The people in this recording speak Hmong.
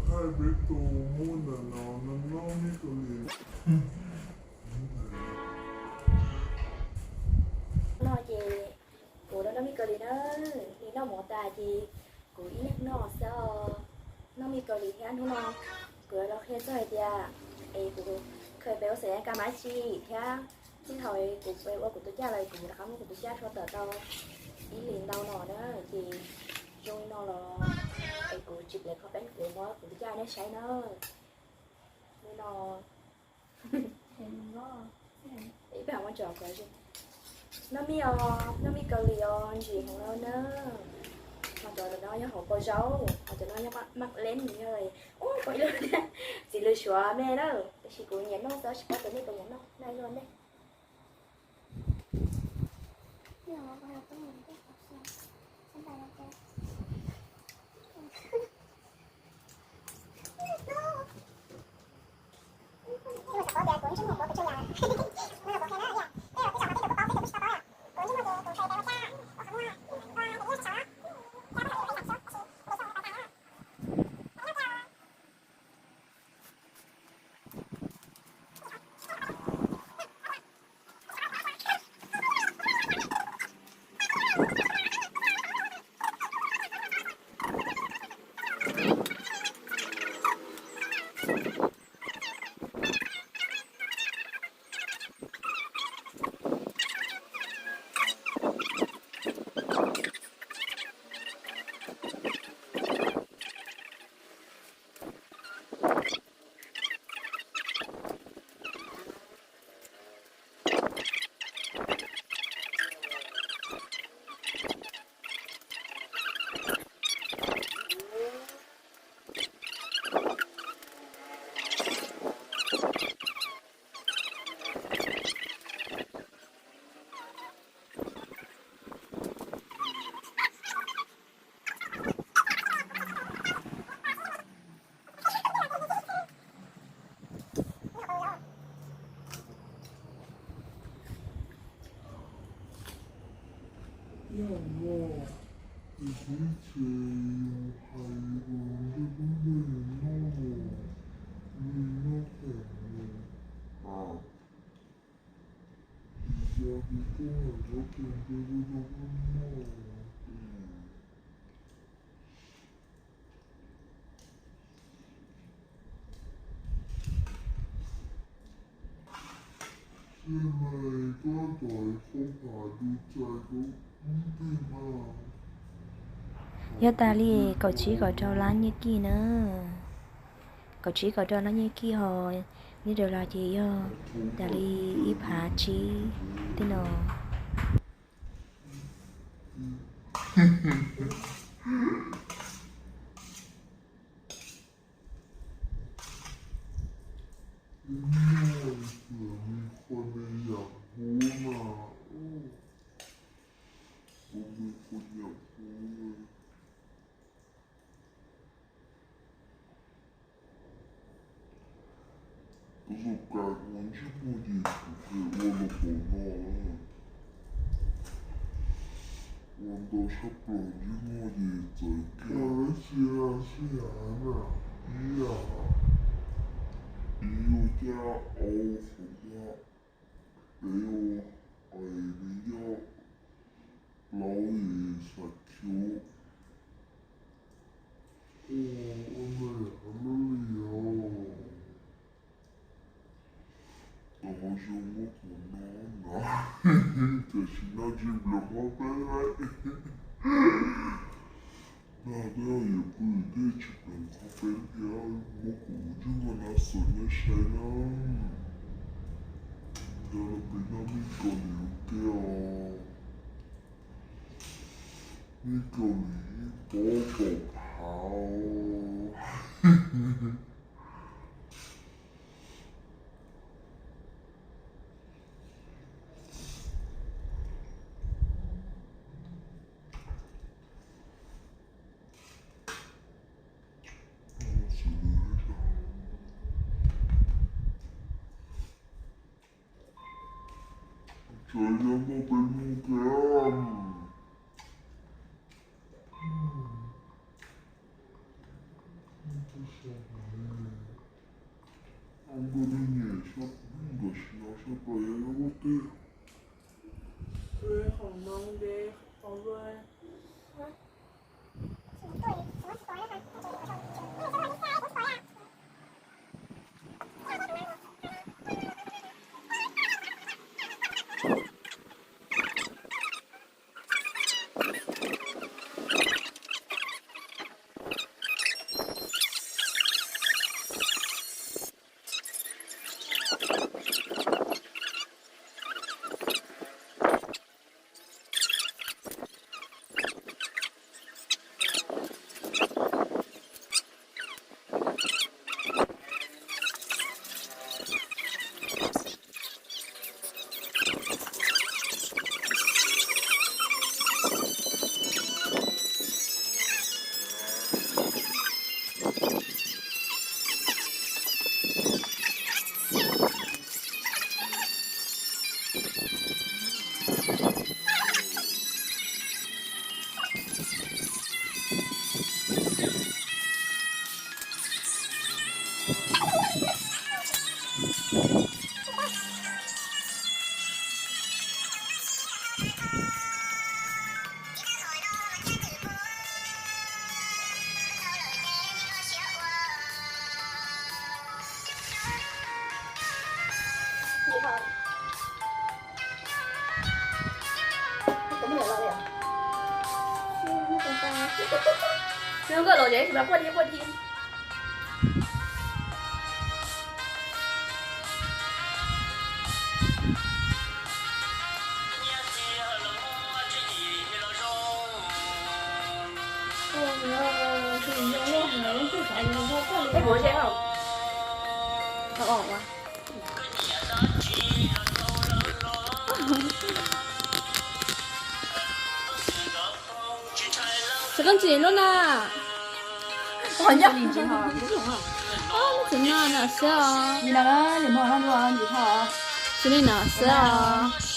Thaij peb tus muaj ntawm no no noj mej kaus lim. No ces kuv los noj mej kaus lim na, nws noj mov tas ces kuv ib leeg noj xwb os. Noj mej kaus lim thiab hnub no kuv los qhia txog hais tias es kuv khaws pem ua xav yas ka mav tsi thiab txij thaum kuv ua kuv tus caj lawm kuv rov qab muab kuv tus caj rho tawm tau ib hlis ntau no na, ces zoo li no los es kuv tsis plev qhov peb, kuv muab kuv tus caj nej saib na. Li no. Noj mej os, noj mej kaus lim os, ntsim heev li na. Ho cov no yog hauv paus zaub, ho cov no yog maj leeb, yog ub, txiv lws suav me na. Tab sis kuv nyiam noj xwb, tsis paub tias nej puas nyiam noj, noj ib zaug ne. Yog no, tus tub ces yus hais rau ntsej muag yog yus noj, yus noj tas no, yog yus tuaj hais nyob tes npe rau ntsej muag noj. Yog tas li kaum tsib kaum rau lab nyiaj kij na. Kaum tsib kaum rau lab nyiaj kij ho nyob rau los ces yog tas li ib phav tsib tej no. Kuv tus kais ua ntsej muag ces kuv kheev ua los pom no. Ua ntau tshaj plaws ntsej muag ces txawv kiag. Ua lawv tsis sib hav na, ib yam, ib yam caj au qhov muag, peb ua, nws yog plaub yim xav khiv. Ua, ua ntawd yam qhov lub li os. Tau zoo muab kuv no na, tiam sis noj tsis nplawm qhov peb lawm. Noj tej yuav pw tej tsis pleev qhov peb thiab, muab kuv ntsej muag na xus nej saib na. Yog los peb noj mej kaus lim ua ke os. Mej kaus lim ib pob kaum phav. Tsuas yog muaj peb mus kiag. Nws koj los ces ib sim mas quaj thiab quaj thiab. Eb, puas ze os? Ua, tsis koj ntsim lub na. Tsis no na siab os. Tsis li no siab os.